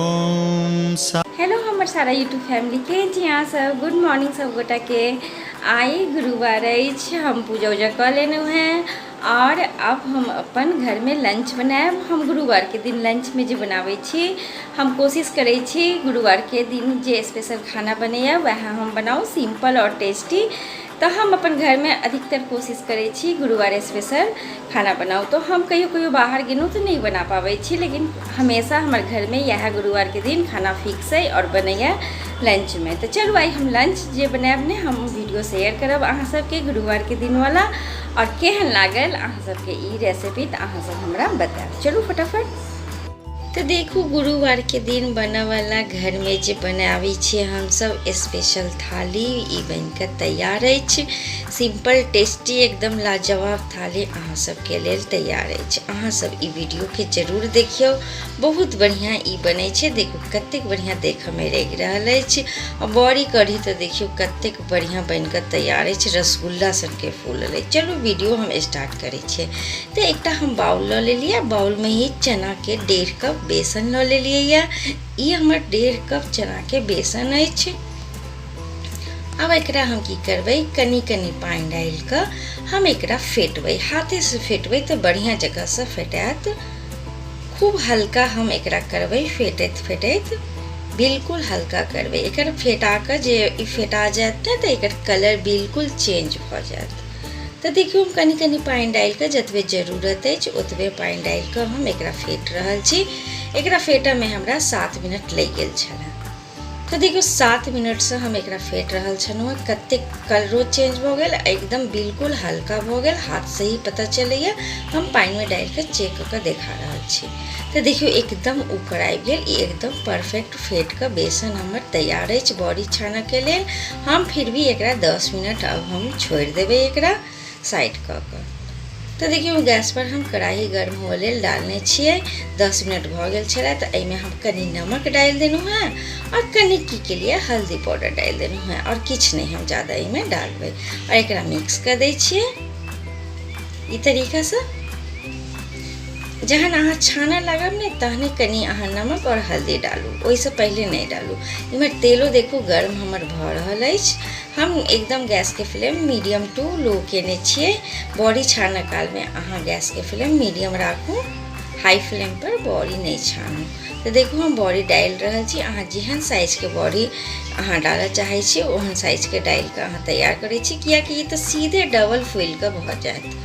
ॐ सा हेलो हमर सारा YouTube family के छी अहाँ सब। गुड मॉर्निंग सब गोटा के। आइ गुरुवार अछि, हम पूजा उजा कऽ लेलहुँ हेँ और अब हम अपन घरमे लंच बनायब। हम गुरुवारके दिन लंचमे जे बनाबै छी, हम कोशिश करै छी गुरुवारके दिन जे स्पेशल खाना बनैए वएह हम बनाउ, सिम्पल और टेस्टी। तऽ हम अपन घरमे अधिकतर कोशिश करै छी गुरुवार स्पेशल खाना बनाउ। तऽ हम कहियो कहियो बाहर गेलहुँ तऽ नहि बना पाबै छी, लेकिन हमेशा हमर घरमे इएह गुरुवारके दिन खाना फिक्स अइ आओर बनैए लंचमे। तऽ चलू आइ हम लंच जे बनायब ने, हम वीडियो शेयर करब अहाँ सबके गुरुवारके दिनवला, आओर केहन लागल अहाँ सबके ई रेसिपी तऽ अहाँ सब हमरा बतायब। चलू फटाफट। तऽ देखू गुरुवारके दिन बनऽवला घरमे जे बनाबै छियै हमसब स्पेशल थाली, ई बनिकऽ तैयार अछि। सिम्पल टेस्टी एकदम लाजवाब थाली अहाँ सबके लेल तैयार अछि। अहाँ सब ई वीडियोके जरूर देखियौ, बहुत बढ़िआँ ई बनै छै। देखू कतेक बढ़िआँ देखऽमे लागि रहल अछि। आ बड़ी कढ़ी तऽ देखियौ कतेक बढ़िआँ बनिकऽ तैयार अछि, रसगुल्ला सनके फूलल अछि। चलू वीडियो हम स्टार्ट करै छियै। तऽ एकटा हम बाउल लऽ लेलियै, बाउलमे ही चनाके 1.5 कप बेसन लऽ लेलियै। ई हमर 1.5 कप चनाके बेसन अछि। आब एकरा हम की करबै, कनि कनि पानि डालि कऽ हम एकरा फेटबै। हाथेसँ फेटबै तऽ बढ़िआँ जकाँसँ फेटायत। खूब हल्का हम एकरा करबै, फेटैत फेटैत बिल्कुल हल्का करबै। एकर फेटा कऽ जे ई फेटा जायत ने तऽ एकर कलर बिल्कुल चेंज भऽ जायत। तऽ देखियौ हम कनि कनि पानि डालि कऽ जतबे जरूरत अछि ओतबे पानि डालि कऽ हम एकरा फेट रहल छी। एकरा फेटऽमे हमरा 7 मिनट लागि गेल छलै। तऽ देखियौ 7 मिनटसँ हम एकरा फेट रहल छलहुँ हँ, कतेक कलरो चेंज भऽ गेल, एकदम बिल्कुल हल्का भऽ गेल, हाथसँ ही पता चलैए। हम पानिमे डालि कऽ चेक कऽ कऽ देखा रहल छी। तऽ देखियौ एकदम ऊपर आबि गेल, ई एकदम परफेक्ट फेट कऽ बेसन हमर तैयार अछि बड़ी छानऽके लेल। हम फिर भी एकरा 10 मिनट अब हम छोड़ि देबै एकरा साइड कऽ कऽ। तऽ देखियौ गैसपर हम कढ़ाही गर्म हुअ लेल डालने छियै। 10 मिनट भऽ गेल छलै तऽ एहिमे हम कनि नमक डालि देलहुँ हेँ आओर कनि की केलियै हल्दी पाउडर डालि देलहुँ हेँ, आओर किछु नहि हम ज्यादा एहिमे डालबै। आओर एकरा मिक्स कऽ दै छियै ई तरीकासँ। जहन अहाँ छानऽ लागब ने तहने कनि अहाँ नमक आओर हल्दी डालू, ओहिसँ पहिले नहि डालू। इम्हर तेलो देखू गर्म हमर भऽ रहल अछि। हम एकदम गैसके फ्लेम मीडियम टू लो केने छियै। बड़ी छानऽ कालमे अहाँ गैसके फ्लेम मीडियम राखू, हाई फ्लेम पर बड़ी नहि छानू। तऽ देखू हम बड़ी डालि रहल छी। अहाँ जेहन साइजके बड़ी अहाँ डालऽ चाहै छी ओहन साइजके डालिकऽ अहाँ तैयार करै छी, कियाकि ई तऽ सीधे डबल फूलिकऽ भऽ जायत।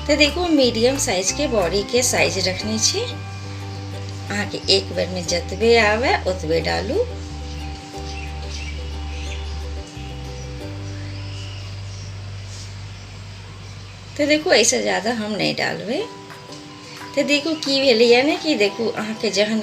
तऽ देखू मीडियम साइजके बड़ीके साइज रखने छी, अहाँके एक बेरमे जतबे आबै ओतबे डालू। तऽ देखू एहिसँ ज्यादा हम नहि डालबै। तऽ देखू की भेलैए ने कि देखू अहाँके जहन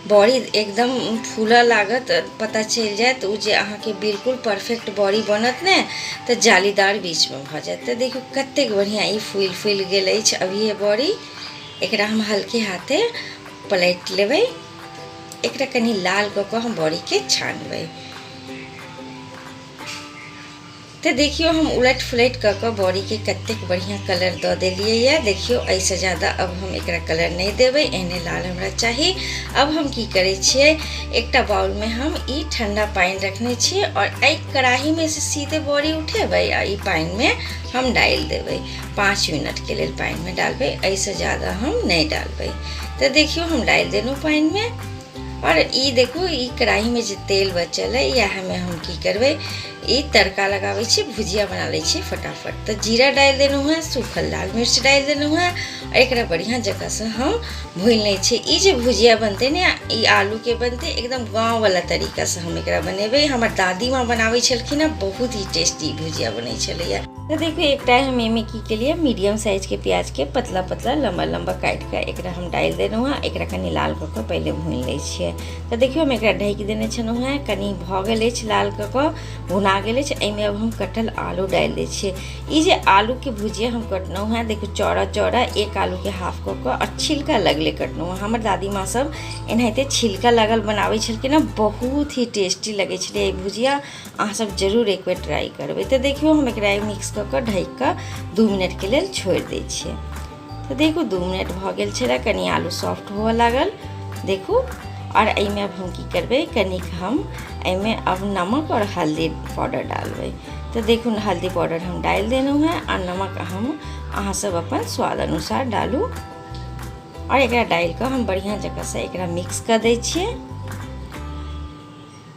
बड़ी एकदम फूलऽ लागत पता चलि जायत ओ जे अहाँके बिल्कुल परफेक्ट बड़ी बनत ने तऽ जालीदार बीचमे भऽ जायत। तऽ देखू कतेक बढ़िआँ ई फूलि फूलि गेल अछि अभिये बड़ी। एकरा हम हल्के हाथे पलटि लेबै, एकरा कनि लाल कऽ कऽ हम बड़ीके छानबै। तऽ देखियौ हम उलटि फुलटि कऽ कऽ बड़ीके कतेक बढ़िआँ कलर दऽ देलियै यऽ। देखियौ एहिसँ ज्यादा अब हम एकरा कलर नहि देबै, एहने लाल हमरा चाही। अब हम की करै छियै, एकटा बाउलमे हम ई ठण्डा पानि रखने छियै आओर एहि कड़ाहीमे से सीधे बड़ी उठेबै आ ई पानिमे हम डालि देबै। 5 मिनटके लेल पानिमे डालबै, एहिसँ ज्यादा हम नहि डालबै। तऽ देखियौ हम डालि देलहुँ पानिमे। आओर ई देखू ई कड़ाहीमे जे तेल बचल अइ इएहमे हम की करबै, ई तड़का लगाबै छी, भुजिया बना लै छी फटाफट। तऽ जीरा डालि देलहुँ हेँ, सूखल लाल मिर्च डालि देलहुँ हेँ आओर एकरा बढ़िआँ जकाँसँ हम भूनि लै छी। ई जे भुजिया बनतै ने ई आलूके बनतै, एकदम गाँववला तरीकासँ हम एकरा बनेबै। हमर दादी माँ बनाबै छलखिन हेँ, बहुत ही टेस्टी भुजिया बनै छलैए। तऽ देखू एकटा हम एहिमे की केलियै, मीडियम साइजके प्याजके पतला पतला लम्बा लम्बा काटि कऽ एकरा हम डालि देलहुँ हेँ। एकरा कनि लाल कऽ कऽ पहिले भूनि लै छियै। तऽ देखियौ हम एकरा ढकि देने छलहुँ हेँ, कनि भऽ गेल अछि लाल कऽ कऽ भुना गेल अछि। एहिमे अब हम कटल आलू डालि दै छियै। ई जे आलूके भुजिया हम कटलहुँ हेँ देखू चौड़ा चौड़ा एक आलूके हाफ कऽ कऽ आओर छिलका लगले कटलहुँ हेँ। हमर दादी माँ सब एनाहिते छिलका लगल बनाबै छलखिन हेँ, बहुत ही टेस्टी लगै छलै ई भुजिया। अहाँ सब जरूर एक बेर ट्राई करबै। तऽ देखियौ हम एकरा मिक्स कऽ कऽ ढकि कऽ 2 मिनटके लेल छोड़ि दै छियै। तऽ देखू 2 मिनट भऽ गेल छलै, कनि आलू सॉफ्ट हुअ लागल देखू। आओर एहिमे आब हम की करबै, कनिक हम एहिमे आब नमक आओर हल्दी पाउडर डालबै। तऽ देखू ने, हल्दी पाउडर हम डालि देलहुँ हेँ आ नमक हम अहाँ सब अपन स्वाद अनुसार डालू। आओर एकरा डालि कऽ हम बढ़िआँ जकाँसँ एकरा मिक्स कऽ दै छियै।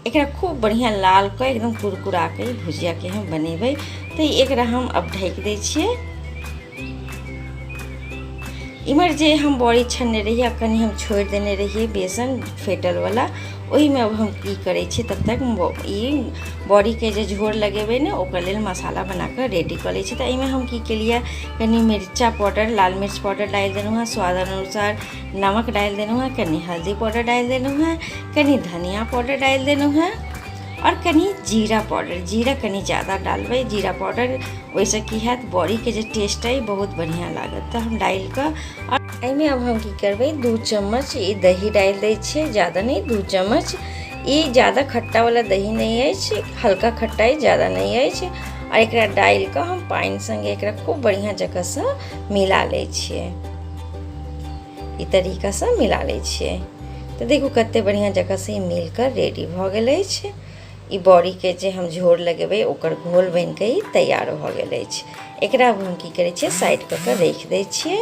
एकरा खूब बढ़िआँ लाल कऽ एकदम कुरकुरा कऽ भुजियाके हम बनेबै। तऽ एकरा हम अब ढकि दै छियै। इम्हर जे हम बड़ी छनने रहियै आ कनि हम छोड़ि देने रहियै बेसन फेटलवला, ओहिमे अब हम की करै छियै, तब तक ई बड़ीके जे झोर लगेबै ने, ओकर लेल मसाला बनाकऽ रेडी कऽ लै छियै। तऽ एहिमे हम की केलियै, कनि मिर्चा पाउडर, लाल मिर्च पाउडर डालि देलहुँ हँ, स्वाद अनुसार नमक डालि देलहुँ हँ, कनि हल्दी पाउडर डालि देलहुँ हँ, कनि धनिया पाउडर डालि देलहुँ हँ आओर कनि जीरा पाउडर। जीरा कनि ज्यादा डालबै, जीरा पाउडर, ओहिसँ की हैत, बड़ीके जे टेस्ट अइ बहुत बढ़िआँ लागत। तऽ हम डालि कऽ आओर एहिमे अब हम की करबै, 2 चम्मच ई दही डालि दै छियै, ज्यादा नहि, 2 चम्मच। ई ज्यादा खट्टावला दही नहि अछि, हल्का खट्टा अछि, ज्यादा नहि अछि। आओर एकरा डालि कऽ हम पानि सङ्गे एकरा खूब बढ़िआँ जकाँसँ मिला लै छियै, ई तरीकासँ मिला लै छियै। तऽ देखू कते बढ़िआँ जकाँसँ ई मिल कऽ रेडी भऽ गेल अछि। ई बड़ीके जे हम झोर लगेबै ओकर घोल बनिकऽ ई तैयार भऽ गेल अछि। एकरा अब हम की करै छियै, साइड कऽ कऽ राखि दै छियै।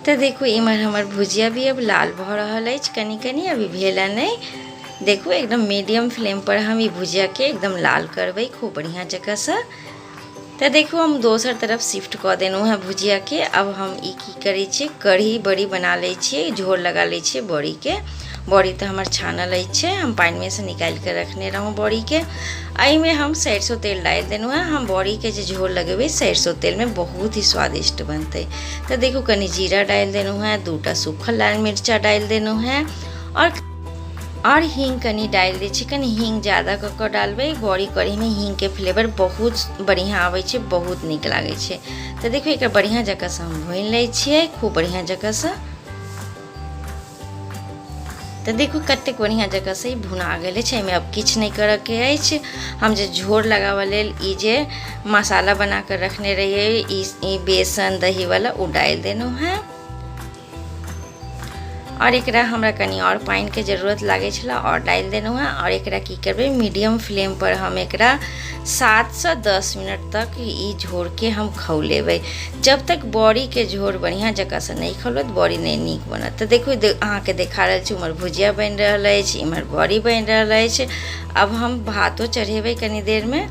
तऽ देखू इम्हर हमर भुजिया भी अब लाल भऽ रहल अछि, कनि कनि अभी भेल नहि। देखू एकदम मीडियम फ्लेम पर हम ई भुजियाके एकदम लाल करबै खूब बढ़िआँ जकाँसँ। तऽ देखू हम दोसर तरफ शिफ्ट कऽ देलहुँ हेँ भुजियाके। अब हम ई की करै छियै, कढ़ी बड़ी बना लै छियै, झोर लगा लै छियै बड़ीके। बड़ी तऽ हमर छानल अछि, हम पानिमे सँ निकालि कऽ रखने रहौँ बड़ीके। एहिमे हम सरिसो तेल डालि देलहुँ हेँ। हम बड़ीके जे झोर लगेबै सरिसो तेलमे बहुत ही स्वादिष्ट बनतै। तऽ देखू कनि जीरा डालि देलहुँ हेँ, 2टा सूखल लाल मिर्चा डालि देलहुँ हेँ आओर हींग कनि डालि दै छी। कनि हींग ज्यादा कऽ कऽ डालबै, बड़ी कढ़ीमे हींगके फ्लेवर बहुत बढ़िआँ आबै छै, बहुत नीक लागै छै। तऽ देखियौ एकरा बढ़िआँ जकाँसँ हम भूनि लै छियै, खूब बढ़िआँ जकाँसँ। तऽ देखू कतेक बढ़िआँ जकाँसँ ई भुना गेल अछि। एहिमे आब किछु नहि करऽके अछि। हम जे झोर लगाबऽ लेल ई जे मसाला बना कऽ रखने रहियै, ई बेसन दहीवला, ओ डालि देलहुँ हेँ। आओर एकरा हमरा कनि आओर पानिके जरूरत लागै छलै, आओर डालि देलहुँ हेँ। आओर एकरा की करबै, मीडियम फ्लेमपर हम एकरा 7सँ 10 मिनट तक ई झोरके हम खौलेबै। जब तक बड़ीके झोर बढ़िआँ जकाँसँ नहि खौलत, बड़ी नहि नीक बनत। तऽ देखू अहाँके देखा रहल छी, उम्हर भुजिया बनि रहल अछि, इम्हर बड़ी बनि रहल अछि। आब हम भातो चढ़ेबै कनि देरमे।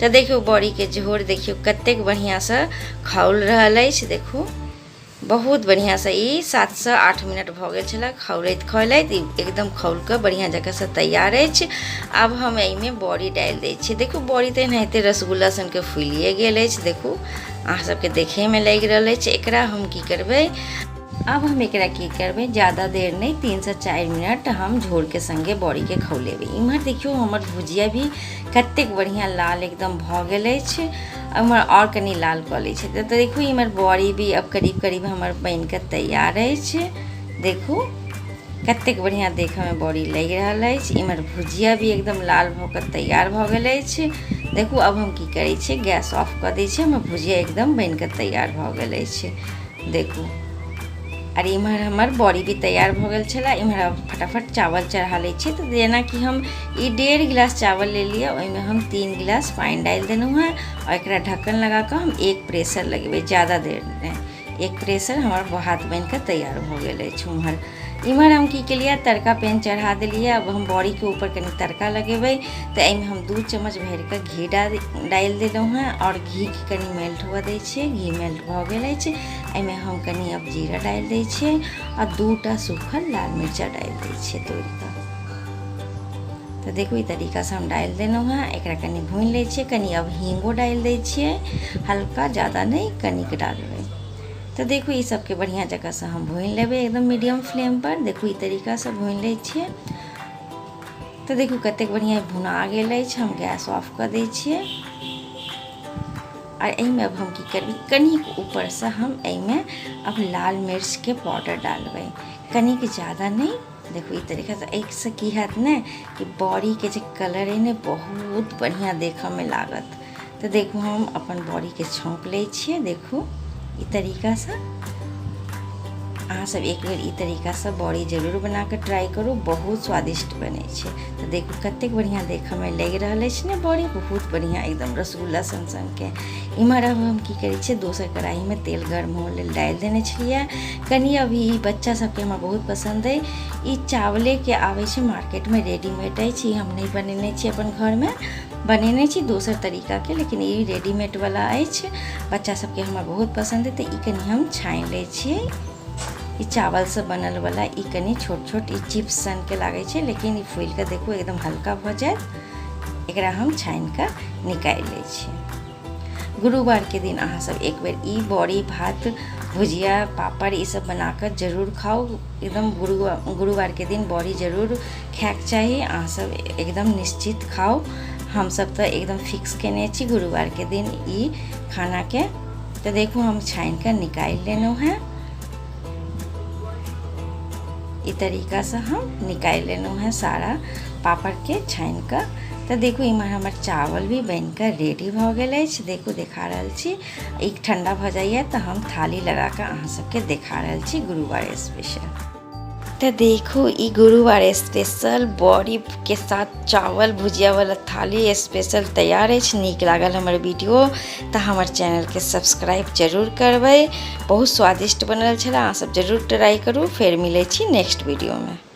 तऽ देखियौ बड़ीके झोर देखियौ कतेक बढ़िआँसँ खौल रहल अछि। देखू बहुत बढ़िआँसँ ई 7सँ 8 मिनट भऽ गेल छलै खौलैत खौलैत, ई एकदम खौल कऽ बढ़िआँ जकाँसँ तैयार अछि। आब हम एहिमे बड़ी डालि दै छियै। देखू बड़ी तऽ एनाहिते रसगुल्ला सनके फुलिए गेल अछि, देखू अहाँ सबके देखैमे लागि रहल अछि। एकरा हम की करबै, आब हम एकरा की करबै, ज्यादा देर नहि, 3सँ 4 मिनट हम झोरके सङ्गे बड़ीके खौलेबै। इम्हर देखियौ हमर भुजिया भी कतेक बढ़िआँ लाल एकदम भऽ गेल अछि। एम्हर आओर कनि लाल कऽ लै छै। तऽ देखू इम्हर बड़ी भी अब करीब करीब हमर बनिकऽ तैयार अछि। देखू कतेक बढ़िआँ देखऽमे बड़ी लागि रहल अछि। इम्हर भुजिया भी एकदम लाल भऽ कऽ तैयार भऽ गेल अछि। देखू अब हम की करै छियै, गैस ऑफ कऽ दै छियै। हमर भुजिया एकदम बनिकऽ तैयार भऽ गेल अछि। देखू आर इम्हर हमर बड़ी भी तैयार भऽ गेल छलै। इम्हर आब फटाफट चावल चढ़ा लै छियै। तऽ जेनाकि हम ई 1.5 गिलास चावल लेलियै, ओहिमे हम 3 गिलास पानि डालि देलहुँ हेँ आओर एकरा ढक्कन लगा कऽ हम 1 प्रेशर लगेबै, ज्यादा देर नहि। 1 प्रेशर हमर भात बनि कऽ तैयार भऽ गेल अछि। इम्हर हम की केलियै, तड़का पैन चढ़ा देलियै। अब हम बड़ीके ऊपर कनि तड़का लगेबै। तऽ एहिमे हम 2 चम्मच भरिकऽ घी डालि देलहुँ हेँ आओर घीके कनि मेल्ट हुअ दै छियै। घी मेल्ट भऽ गेल अछि। एहिमे हम कनि अब जीरा डालि दै छियै आ 2टा सूखल लाल मिर्चा डालि दै छियै तोड़िकऽ। तऽ देखू ई तरीकासँ हम डालि देलहुँ हेँ। एकरा कनि भूनि लै छियै, कनि अब हींगो डालि दै छियै हल्का, ज्यादा नहि, कनिक डालबै। तऽ देखू ई सबके बढ़िआँ जकाँसँ हम भूनि लेबै एकदम मीडियम फ्लेमपर। देखू ई तरीकासँ भूनि लै छियै। तऽ देखू कतेक बढ़िआँ भुना गेल अछि। हम गैस ऑफ कऽ दै छियै आओर एहिमे अब हम की करबै, कनिक ऊपरसँ हम एहिमे अब लाल मिर्चके पाउडर डालबै, कनिक, ज्यादा नहि। देखू ई तरीकासँ एहिसँ की हैत ने कि बड़ीके जे कलर अइ ने बहुत बढ़िआँ देखऽमे लागत। तऽ देखू हम अपन बड़ीके छौंक लै छियै, देखू ई तरीकासँ। अहाँसभ एक बेर ई तरीकासँ बड़ी जरूर बना कऽ ट्राइ करू, बहुत स्वादिष्ट बनै छै। तऽ देखू कतेक बढ़िआँ देखऽमे लागि रहल अछि ने बड़ी, बहुत बढ़िआँ एकदम रसगुल्ला सन सनके। इम्हर अब हम की करै छियै, दोसर कढ़ाइमे तेल गर्म होऽ लेल डालि देने छलियै कनि। अभी ई बच्चा सबके हमरा बहुत पसन्द अइ। ई चावलेके आबै छै मार्केटमे, रेडीमेड अछि। ई हम नहि बनेने छी, अपन घरमे बनेने छी दोसर तरीकाके, लेकिन ई रेडीमेडवला अछि। बच्चा सबके हमरा बहुत पसन्द अइ। तऽ ई कनि हम छानि लै छियै। ई चावलसँ बनलवला ई कनि छोट छोट ई चिप्स सनके लागै छै, लेकिन ई फूलि कऽ देखू एकदम हल्का भऽ जायत। एकरा हम छानि कऽ निकालि लै छियै। गुरुवारके दिन अहाँ सब एक बेर ई बड़ी भात भुजिया पापड़ ई सब बना कऽ जरूर खाउ। एकदम गुरुवारके दिन बड़ी जरूर खायके चाही। अहाँ सब एकदम निश्चित खाउ। हमसब तऽ एकदम फिक्स केने छी गुरुवारके दिन ई खानाके। तऽ देखू हम छानि कऽ निकालि लेलहुँ हेँ। ई तरीकासँ हम निकालि लेलहुँ हेँ सारा पापड़के छानि कऽ। तऽ देखू इम्हर हमर चावल भी बनि कऽ रेडी भऽ गेल अछि। देखू देखा रहल छी। ई ठण्डा भऽ जाइए तऽ हम थाली लगा कऽ अहाँ सबके देखा रहल छी गुरुवार स्पेशल। तऽ देखू ई गुरुवार स्पेशल बड़ी के साथ चावल भुजिया वाला थाली स्पेशल तैयार अछि। नीक लागल हमर वीडियो तऽ हमर चैनलके सब्सक्राइब जरूर करबै। बहुत स्वादिष्ट बनल छलै, अहाँ सब जरूर ट्राई करू। फेर मिलै छी नेक्स्ट वीडियोमे।